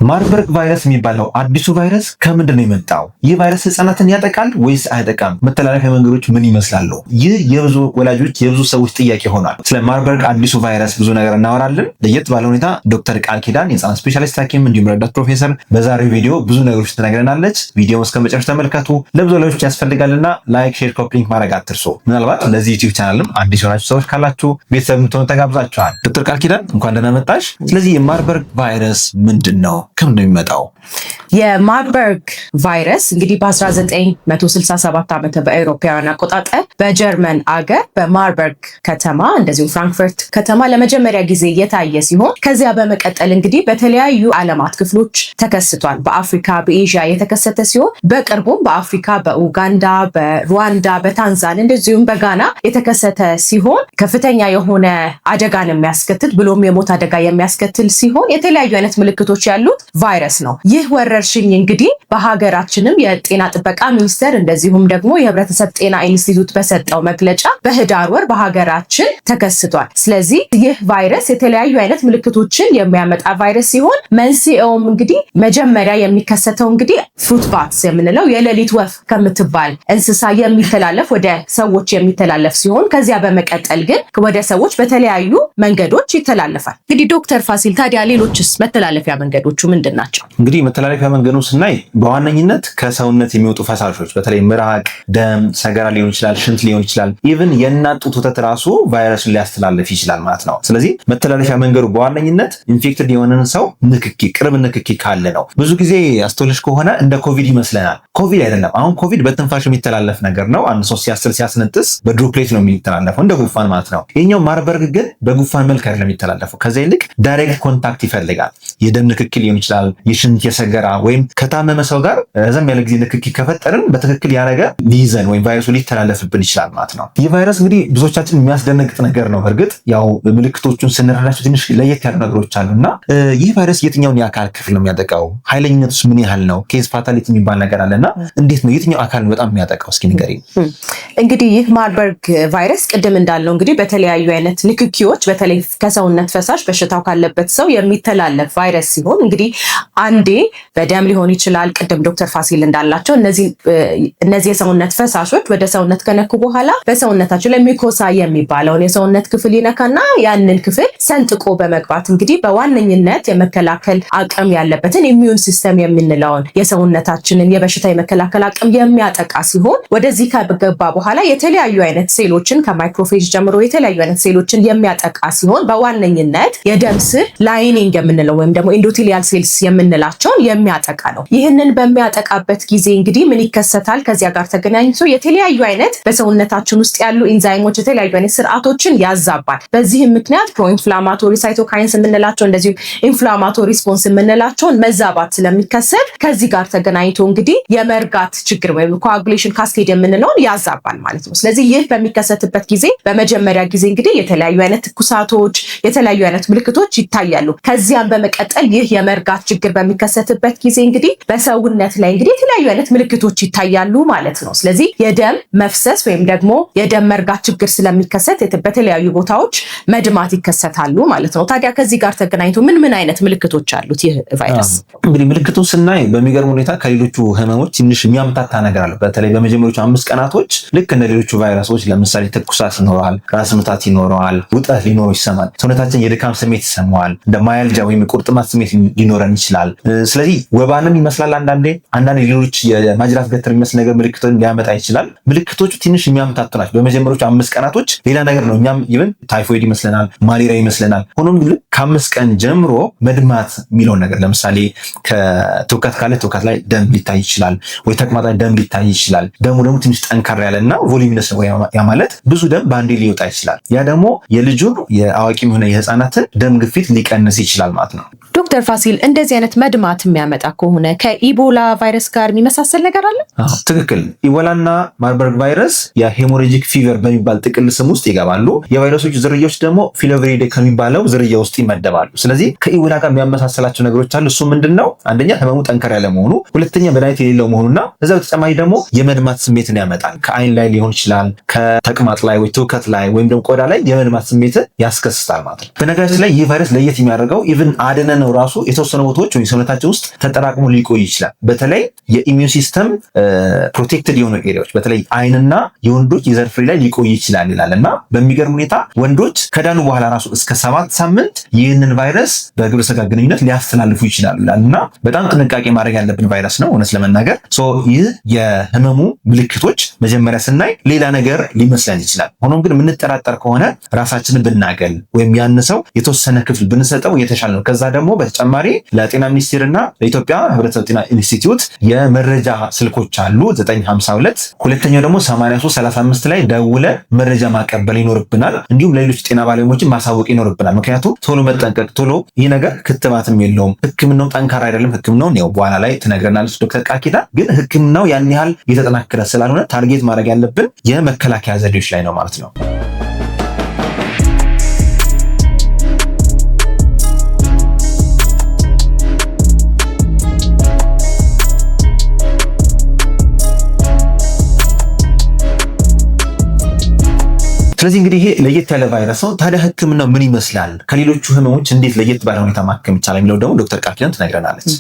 ማርበርግ ቫይረስ የሚባለው አዲሱ ቫይረስ ከምንድን ነው የመጣው? ይህ ቫይረስ ህጻናትን ያጠቃል ወይስ አያጠቃም? መተላለፊያ መንገዶች ምን ይመስላሉ? ይህ የብዙ ወላጆች የብዙ ሰዎች ጥያቄ ሆኗል። ስለ ማርበርግ አዲሱ ቫይረስ ብዙ ነገር እናወራለን። ለየት ባለ ሁኔታ ዶክተር ቃል ኪዳን የህጻናት ስፔሻሊስት ሐኪም እንዲሁም ረዳት ፕሮፌሰር በዛሬው ቪዲዮ ብዙ ነገሮች ትነግረናለች። ቪዲዮ እስከ መጨረሻ ተመልከቱ። ለብዙ ወላጆች ያስፈልጋልና like፣ share፣ copy link ማድረግ አትርሱ። ምናልባት ለዚህ ዩቲዩብ ቻናልም አዲስ የሆናችሁ ሰዎች ካላችሁ ቤተሰብ የምትሆኑ ተጋብዛችኋል። ዶክተር ቃል ኪዳን እንኳን ደህና መጣሽ። ስለዚህ የማርበርግ ቫይረስ ምንድን ነው? ከምን ነው የሚመጣው? የማርበርግ ቫይረስ እንግዲህ በ1967 ዓመተ በአውሮፓውያን አቆጣጠር በጀርመን አገር በማርበርግ ከተማ እንደዚሁም ፍራንክፈርት ከተማ ለመጀመሪያ ጊዜ የታየ ሲሆን ከዚያ በመቀጠል እንግዲህ በተለያዩ ዓለማት ክፍሎች ተከስቷል። በአፍሪካ፣ በኤዥያ የተከሰተ ሲሆን በቅርቡም በአፍሪካ በኡጋንዳ፣ በሩዋንዳ፣ በታንዛኒያ እንደዚሁም በጋና የተከሰተ ሲሆን ከፍተኛ የሆነ አደጋን የሚያስከትል ብሎም የሞት አደጋ የሚያስከትል ሲሆን የተለያዩ አይነት ምልክቶች ያሉት ቫይረስ ነው። ይህ ወረርሽኝ እንግዲህ በሀገራችንም የጤና ጥበቃ ሚኒስቴር እንደዚሁም ደግሞ የህብረተሰብ ጤና ኢንስቲትዩት በሰጠው መግለጫ በህዳር ወር በሀገራችን ተከስቷል። ስለዚህ ይህ ቫይረስ የተለያዩ አይነት ምልክቶችን የሚያመጣ ቫይረስ ሲሆን መንስኤውም እንግዲህ መጀመሪያ የሚከሰተው እንግዲህ fruit bats የምንለው የሌሊት ወፍ ከምትባል እንስሳ የሚተላለፍ ወደ ሰዎች የሚተላለፍ ሲሆን ከዚያ በመቀጠል ግን ወደ ሰዎች በተለያዩ መንገዶች ይተላለፋል። እንግዲህ ዶክተር ፋሲል ታዲያ ሌሎችስ መተላለፊያ መንገዶቹ ምንድን ናቸው? እንግዲህ መተላለፊያ መንገዱን ስናይ በዋነኝነት ከሰውነት የሚወጡ ፈሳሾች በተለይ ምራቅ፣ ደም፣ ሰገራ ሊሆን ይችላል፣ ሽንት ሊሆን ይችላል። even የእናት ጡት ወተት ራሱ ቫይረሱን ሊያስተላልፍ ይችላል ማለት ነው። ስለዚህ መተላለፊያ መንገዱ በዋነኝነት infected የሆነን ሰው ንክኪ፣ ቅርብ ንክኪ ካለ ነው። ብዙ ጊዜ አስተውለሽ ከሆነ እንደ ኮቪድ ይመስለናል። ኮቪድ አይደለም። አሁን ኮቪድ በትንፋሽ የሚተላለፍ ነገር ነው። አንድ ሰው ሲያስል ሲያስነጥስ በ droplet ነው የሚተላለፈው፣ እንደ ጉንፋን ማለት ነው። ይሄኛው ማርበርግ ግን በጉንፋን መልክ አይደለም የሚተላለፈው። ከዚያ ይልቅ direct contact ይፈልጋል። የደም ንክኪ ሊሆን ይችላል፣ የሽንት፣ የሰገራ ወይም ከታመመ ሰው ጋር ረዘም ያለ ጊዜ ንክኪ ከፈጠርን በትክክል ያ ነገር ሊይዘን ወይም ቫይረሱ ሊተላለፍብን ይችላል ማለት ነው። ይህ ቫይረስ እንግዲህ ብዙዎቻችን የሚያስደነግጥ ነገር ነው። በእርግጥ ያው ምልክቶቹን ስንረዳቸው ትንሽ ለየት ያሉ ነገሮች አሉ እና ይህ ቫይረስ የትኛውን የአካል ክፍል ነው የሚያጠቃው? ኃይለኝነቱስ ምን ያህል ነው? case fatality የሚባል ነገር አለና እንዴት ነው የትኛው አካል ነው በጣም የሚያጠቃው? እስኪ ንገሪኝ። እንግዲህ ይህ ማርበርግ ቫይረስ ቅድም እንዳለው እንግዲህ በተለያዩ አይነት ንክኪዎች በተለይ ከሰውነት ፈሳሽ በሽታው ካለበት ሰው የሚተላለፍ ቫይረስ ሲሆን እንግዲህ አንዴ በደም ሊሆን ይችላል። ቅድም ዶክተር ፋሲል እንዳላቸው እነዚህ የሰውነት ፈሳሾች ወደ ሰውነት ከነኩ በኋላ በሰውነታችን ላይ mucosa የሚባለውን የሰውነት ክፍል ይነካና ያንን ክፍል ሰንጥቆ በመግባት እንግዲህ በዋነኝነት የመከላከል አቅም ያለበትን immune system የምንለውን የሰውነታችንን የበሽታ የመከላከል አቅም የሚያጠቃ ሲሆን ወደዚህ ከገባ በኋላ የተለያዩ አይነት ሴሎችን ከ macrophage ጀምሮ የተለያዩ አይነት ሴሎችን የሚያጠቃ ሲሆን በዋነኝነት የደም ስር lining የምንለው ወይም ደግሞ endothelial cells የምንላቸውን የሚያጠቃ ነው። ይህንን በሚያጠቃበት ጊዜ እንግዲህ ምን ይከሰታል? ከዚያ ጋር ተገናኝቶ የተለያዩ አይነት በሰውነታችን ውስጥ ያሉ ኢንዛይሞች የተለያዩ አይነት ስርዓቶችን ያዛባል። በዚህም ምክንያት proinflammatory cytokines የምንላቸው እንደዚሁም inflammatory response የምንላቸውን መዛባት ስለሚከሰት ከዚህ ጋር ተገናኝቶ እንግዲህ የመርጋት ችግር ወይም coagulation cascade የምንለውን ያዛባል ማለት ነው። ስለዚህ ይህ በሚከሰትበት ጊዜ በመጀመሪያ ጊዜ እንግዲህ የተለያዩ አይነት ትኩሳቶች፣ የተለያዩ አይነት ምልክቶች ይታያሉ። ከዚያም በመቀጠል ይህ የመርጋት ችግር በሚከሰትበት ጊዜ እንግዲህ በሰውነት ላይ እንግዲህ የተለያዩ አይነት ምልክቶች ይታያሉ ማለት ነው። ስለዚህ የደም መፍሰስ ወይም ደግሞ የደም መርጋት ችግር ስለሚከሰት በተለያዩ ቦታዎች መድማት ይከሰታሉ ማለት ነው። ታዲያ ከዚህ ጋር ተገናኝቶ ምን ምን አይነት ምልክቶች አሉት ይህ ቫይረስ? እንግዲህ ምልክቱን ስናይ በሚገርም ሁኔታ ከሌሎቹ ህመሞች ትንሽ የሚያምታታ ነገር አለ። በተለይ በመጀመሪያዎቹ 5 ቀናቶች ልክ እንደ ሌሎቹ ቫይረሶች ለምሳሌ ትኩሳት ይኖረዋል፣ ራስ ምታት ይኖረዋል፣ ውጥረት ሊኖረው ይሰማል፣ ሰውነታችን የድካም ስሜት ይሰማዋል፣ እንደ myalgia ወይም የቁርጥማት ስሜት ሊኖረን ይችላል። ስለዚህ ወባንም ይመስላል አንዳንዴ፣ አንዳንድ ሌሎች የማጅራት ገትር የሚመስል ነገር ምልክቶች ሊያመጣ ይችላል። ምልክቶቹ ትንሽ የሚያምታቱ ናቸው። በመጀመሪያዎቹ 5 ቀናቶች ሌላ ነገር ነው። እኛም even ታይፎይድ ይመስለናል፣ malaria ይመስለናል። ሆኖም ግን ከ5 ቀን ጀምሮ መድማት የሚለውን ነገር ለምሳሌ ከትውከት ካለ ትውከት ላይ ደም ሊታይ ይችላል፣ ወይ ተቅማጥ ላይ ደም ሊታይ ይችላል። ደሙ ደግሞ ትንሽ ጠንከር ያለ እና voluminous ነው። ያ ማለት ብዙ ደም በአንዴ ሊወጣ ይችላል። ያ ደግሞ የልጁን የአዋቂም ሆነ የህፃናትን ደም ግፊት ሊቀንስ ይችላል ማለት ነው። ዶክተር ፋሲል፣ እንደዚህ አይነት መድማት የሚያመጣ ከሆነ ከኢቦላ ቫይረስ ጋር የሚመሳሰል ነገር አለ? ትክክል። ኢቦላና ማርበርግ ቫይረስ የ hemorrhagic fever በሚባል ጥቅል ስም ውስጥ ይገባሉ። የቫይረሶቹ ዝርያዎች ደግሞ Filoviridae ከሚባለው ዝርያ ውስጥ ይመደባሉ። ስለዚህ ከኢቦላ ጋር የሚያመሳሰላቸው ነገሮች አሉ። እሱ ምንድን ነው? አንደኛ ህመሙ ጠንከር ያለ መሆኑ፣ ሁለተኛ መድኃኒት የሌለው መሆኑና ከዛ በተጨማሪ ደግሞ የመድማት ስሜትን ያመጣል። ከአይን ላይ ሊሆን ይችላል፣ ከተቅማጥ ላይ ወይ ትውከት ላይ ወይም ደግሞ ቆዳ ላይ የመድማት ስሜትን ያስከስታል ማለት ነው። በነገራችን ላይ ይህ ቫይረስ ለየት የሚያደርገው even አድነን ከዳነው ራሱ የተወሰኑ ቦታዎች ወይ ሰውነታችን ውስጥ ተጠራቅሞ ሊቆይ ይችላል። በተለይ የ immune system protected የሆኑ area ዎች በተለይ አይንና የወንዶች የዘር ፍሬ ላይ ሊቆይ ይችላል ይላል እና በሚገርም ሁኔታ ወንዶች ከዳኑ በኋላ ራሱ እስከ 7 ሳምንት ይህንን ቫይረስ በግብረ ስጋ ግንኙነት ሊያስተላልፉ ይችላሉ ይላል እና በጣም ጥንቃቄ ማድረግ ያለብን ቫይረስ ነው። እውነት ለመናገር ይህ የህመሙ ምልክቶች መጀመሪያ ስናይ ሌላ ነገር ሊመስለን ይችላል። ሆኖም ግን የምንጠራጠር ከሆነ ራሳችንን ብናገል ወይም ያን ሰው የተወሰነ ክፍል ብንሰጠው የተሻለ ነው። ከዛ ደግሞ በተጨማሪ ለጤና ሚኒስቴርና ለኢትዮጵያ ህብረተሰብ ጤና ኢንስቲትዩት የመረጃ ስልኮች አሉ፣ 952፣ ሁለተኛው ደግሞ 8335 ላይ ደውለን መረጃ ማቀበል ይኖርብናል። እንዲሁም ለሌሎች ጤና ባለሙያዎችን ማሳወቅ ይኖርብናል። ምክንያቱም ቶሎ መጠንቀቅ፣ ቶሎ ይህ ነገር ክትባትም የለውም፣ ህክምናውም ጠንካራ አይደለም። ህክምናውን ያው በኋላ ላይ ትነግረናለች ዶክተር ቃልኪዳን። ግን ህክምናው ያን ያህል የተጠናከረ ስላልሆነ target ማድረግ ያለብን የመከላከያ ዘዴዎች ላይ ነው ማለት ነው። ስለዚህ እንግዲህ ይሄ ለየት ያለ ቫይረስ ነው። ታዲያ ህክምናው ምን ይመስላል? ከሌሎቹ ህመሞች እንዴት ለየት ባለ ሁኔታ ማከም ይቻላል የሚለው ደግሞ ዶክተር ቃልኪዳን ትነግረናለች።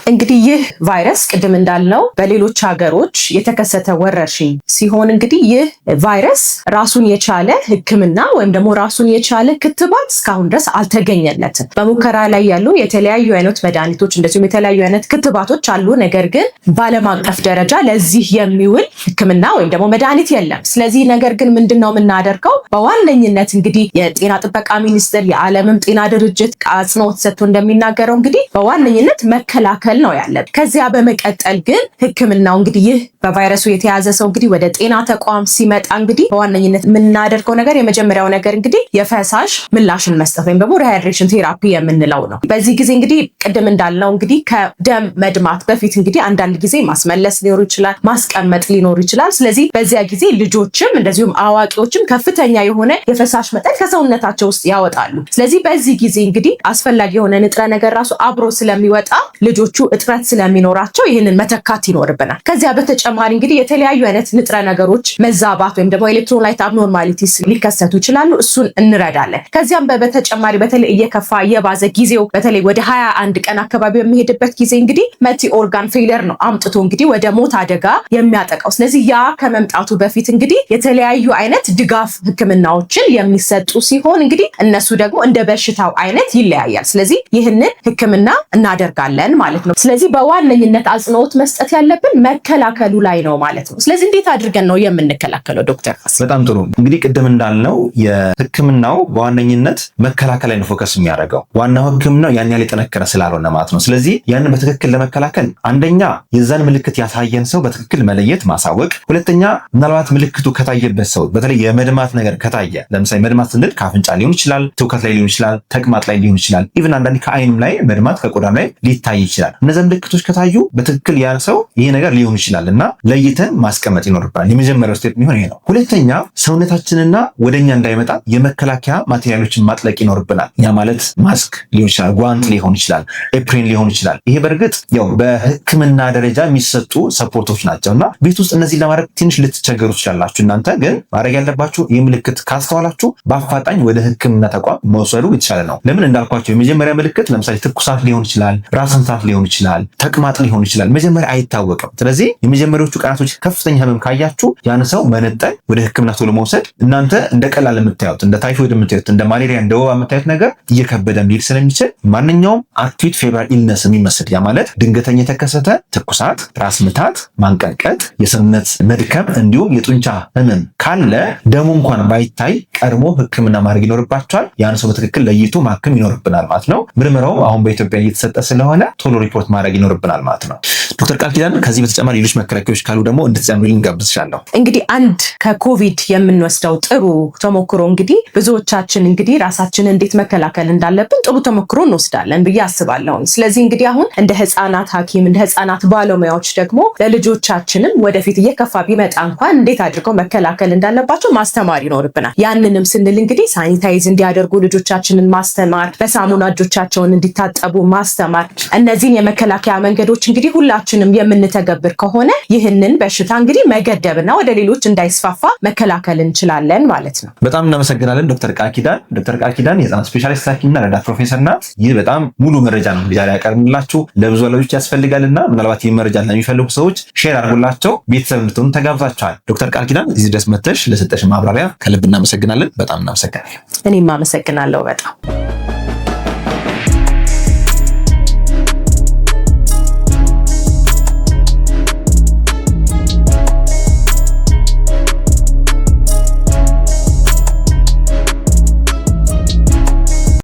እንግዲህ ይህ ቫይረስ ቅድም እንዳልነው በሌሎች ሀገሮች የተከሰተ ወረርሽኝ ሲሆን እንግዲህ ይህ ቫይረስ ራሱን የቻለ ህክምና ወይም ደግሞ ራሱን የቻለ ክትባት እስካሁን ድረስ አልተገኘለትም። በሙከራ ላይ ያሉ የተለያዩ አይነት መድኃኒቶች እንደዚሁም የተለያዩ አይነት ክትባቶች አሉ። ነገር ግን በዓለም አቀፍ ደረጃ ለዚህ የሚውል ህክምና ወይም ደግሞ መድኃኒት የለም። ስለዚህ ነገር ግን ምንድን ነው የምናደርገው? በዋነኝነት እንግዲህ የጤና ጥበቃ ሚኒስቴር፣ የዓለምም ጤና ድርጅት አጽንኦት ሰጥቶ እንደሚናገረው እንግዲህ በዋነኝነት መከላከል ነው ያለብን። ከዚያ በመቀጠል ግን ህክምናው እንግዲህ ይህ በቫይረሱ የተያዘ ሰው እንግዲህ ወደ ጤና ተቋም ሲመጣ እንግዲህ በዋነኝነት የምናደርገው ነገር የመጀመሪያው ነገር እንግዲህ የፈሳሽ ምላሽን መስጠት ወይም ደግሞ rehydration therapy የምንለው ነው። በዚህ ጊዜ እንግዲህ ቅድም እንዳልነው እንግዲህ ከደም መድማት በፊት እንግዲህ አንዳንድ ጊዜ ማስመለስ ሊኖር ይችላል፣ ማስቀመጥ ሊኖር ይችላል። ስለዚህ በዚያ ጊዜ ልጆችም እንደዚሁም አዋቂዎችም ከፍተኛ የሆነ የፈሳሽ መጠን ከሰውነታቸው ውስጥ ያወጣሉ። ስለዚህ በዚህ ጊዜ እንግዲህ አስፈላጊ የሆነ ንጥረ ነገር ራሱ አብሮ ስለሚወጣ ልጆቹ እጥረት ስለሚኖራቸው ይህንን መተካት ይኖርብናል። ከዚያ በተጨማሪ እንግዲህ የተለያዩ አይነት ንጥረ ነገሮች መዛባት ወይም ደግሞ electrolyte abnormalities ሊከሰቱ ይችላሉ። እሱን እንረዳለን። ከዚያም በተጨማሪ በተለይ እየከፋ እየባዘ ጊዜው በተለይ ወደ 21 ቀን አካባቢ በሚሄድበት ጊዜ እንግዲህ multi organ failure ነው አምጥቶ እንግዲህ ወደ ሞት አደጋ የሚያጠቃው። ስለዚህ ያ ከመምጣቱ በፊት እንግዲህ የተለያዩ አይነት ድጋፍ ህክምናዎችን የሚሰጡ ሲሆን እንግዲህ እነሱ ደግሞ እንደ በሽታው አይነት ይለያያል። ስለዚህ ይህንን ህክምና እናደርጋለን ማለት ነው። ስለዚህ በዋነኝነት አጽንኦት መስጠት ያለብን መከላከሉ ላይ ነው ማለት ነው። ስለዚህ እንዴት አድርገን ነው የምንከላከለው ዶክተር? በጣም ጥሩ። እንግዲህ ቅድም እንዳልነው የህክምናው በዋነኝነት መከላከል ላይ ነው focus የሚያደርገው። ዋናው ህክምናው ያን ያህል የጠነከረ ስላልሆነ ማለት ነው። ስለዚህ ያንን በትክክል ለመከላከል አንደኛ የዛን ምልክት ያሳየን ሰው በትክክል መለየት ማሳወቅ፣ ሁለተኛ ምናልባት ምልክቱ ከታየበት ሰው በተለይ የመድማት ነገር ከታየ፣ ለምሳሌ መድማት ስንል ከአፍንጫ ሊሆን ይችላል፣ ትውከት ላይ ሊሆን ይችላል፣ ተቅማጥ ላይ ሊሆን ይችላል፣ even አንዳንዴ ከአይንም ላይ መድማት ከቆዳም ላይ ሊታይ ይችላል። እነዚያ ምልክቶች ከታዩ በትክክል ያ ሰው ይሄ ነገር ሊሆን ይችላል እና ለይተን ማስቀመጥ ይኖርብናል። የመጀመሪያው step የሚሆን ይሄ ነው። ሁለተኛ ሰውነታችንና ወደኛ እንዳይመጣ የመከላከያ material ኦችን ማጥለቅ ይኖርብናል። ያ ማለት ማስክ ሊሆን ይችላል፣ ጓንት ሊሆን ይችላል፣ apron ሊሆን ይችላል። ይሄ በእርግጥ ያው በሕክምና ደረጃ የሚሰጡ support ኦች ናቸው እና ቤት ውስጥ እነዚህን ለማድረግ ትንሽ ልትቸገሩ ትችላላችሁ። እናንተ ግን ማድረግ ያለባችሁ ይህ ምልክት ካስተዋላችሁ በአፋጣኝ ወደ ሕክምና ተቋም መውሰዱ የተሻለ ነው። ለምን እንዳልኳቸው የመጀመሪያ ምልክት ለምሳሌ ትኩሳት ሊሆን ይችላል፣ ራስ ምታት ሊሆን ይችላል፣ ተቅማጥ ሊሆን ይችላል። መጀመሪያ አይታወቅም። ስለዚህ የመጀመሪያዎቹ ቀናቶች ከፍተኛ ህመም ካያችሁ ያን ሰው መነጠል፣ ወደ ሕክምና ቶሎ መውሰድ፣ እናንተ እንደ ቀላል የምታዩት፣ እንደ ታይፎይድ የምታዩት፣ እንደ malaria፣ እንደ ወባ የምታዩት ነገር እየከበደ ሊሄድ ስለሚችል ማንኛውም acute febrile illness የሚመስል፣ ያ ማለት ድንገተኛ የተከሰተ ትኩሳት፣ ራስ ምታት፣ ማንቀጥቀጥ፣ የሰውነት መድከም እንዲሁም የጡንቻ ህመም ካለ ደሙ እንኳን ባይታይ ቀድሞ ሕክምና ማድረግ ይኖርባቸዋል። ያን ሰው በትክክል ለይቶ ማከም ይኖርብናል ማለት ነው። ምርመራውም አሁን በኢትዮጵያ እየተሰጠ ስለሆነ ቶሎ ሪፖርት ማድረግ ይኖርብናል ማለት ነው። ዶክተር ቃል ኪዳን፣ ከዚህ በተጨማሪ ሌሎች መከላከያዎች ካሉ ደግሞ እንድትጨምሪልን ጋብዝሻለሁ። እንግዲህ አንድ ከኮቪድ የምንወስደው ጥሩ ተሞክሮ እንግዲህ ብዙዎቻችን እንግዲህ ራሳችንን እንዴት መከላከል እንዳለብን ጥሩ ተሞክሮ እንወስዳለን ብዬ አስባለሁ። ስለዚህ እንግዲህ አሁን እንደ ህፃናት ሐኪም፣ እንደ ህፃናት ባለሙያዎች ደግሞ ለልጆቻችንም ወደፊት እየከፋ ቢመጣ እንኳን እንዴት አድርገው መከላከል እንዳለባቸው ማስተማር ይኖርብናል። ያንንም ስንል እንግዲህ sanitize እንዲያደርጉ ልጆቻችንን ማስተማር፣ በሳሙና እጆቻቸውን እንዲታጠቡ ማስተማር፣ እነዚህን የመከላከያ መንገዶች እንግዲህ ሁላችንም ሁላችንም የምንተገብር ከሆነ ይህንን በሽታ እንግዲህ መገደብና ወደ ሌሎች እንዳይስፋፋ መከላከል እንችላለን ማለት ነው። በጣም እናመሰግናለን ዶክተር ቃልኪዳን። ዶክተር ቃልኪዳን የህፃናት ስፔሻሊስት ሐኪምና ረዳት ፕሮፌሰር ናት። ይህ በጣም ሙሉ መረጃ ነው ዛሬ ያቀርብላችሁ፣ ለብዙ ወላጆች ያስፈልጋልና ምናልባት ይህ መረጃ ለሚፈልጉ ሰዎች share አድርጉላቸው፣ ቤተሰብ እንድትሆኑ ተጋብዛችኋል። ዶክተር ቃልኪዳን እዚህ ድረስ መተሽ ለሰጠሽ ማብራሪያ ከልብ እናመሰግናለን። በጣም እናመሰግናለን። እኔም አመሰግናለሁ በጣም።